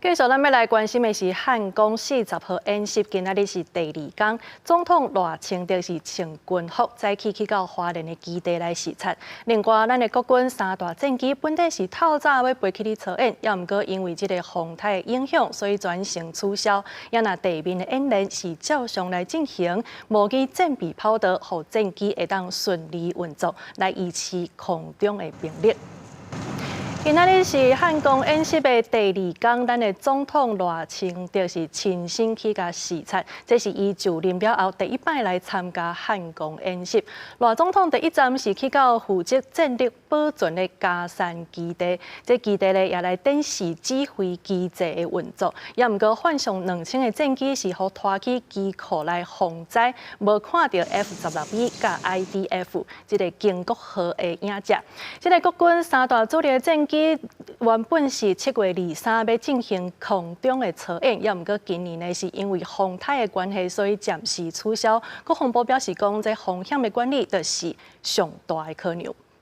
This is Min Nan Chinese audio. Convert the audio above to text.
繼續，咱欲來關心的是漢光40號演習，今仔日是第二工，總統賴清德是穿軍服早起去到花蓮的基地來視察。另外，咱的國軍三大戰機本底是透早欲飛去咧操演，猶毋過因為這个風颱的影響，所以全程取消。猶若地面的演練是照常來進行，模擬戰備跑道，予戰機會當順利運作，來維持空中的兵力。今仔日是漢光演習的第二工，咱的總統賴清德是親身去共視察，這是伊就任了後第一擺來參加漢光演習。賴總統第一站是去到負責戰力保存的佳山基地，這基地咧也來展示指揮機制的運作。猶毋過幻象2000的戰機是予拖去機庫來防災，無看著 F-16B佮 IDF 這个經國號的影跡。這个國軍三大主力的戰機原本是7月23欲進行空中的操演，猶毋過今年呢是因為風颱的關係，所以暫時取消。國防部表示講，這風險的管理就是上大的考量。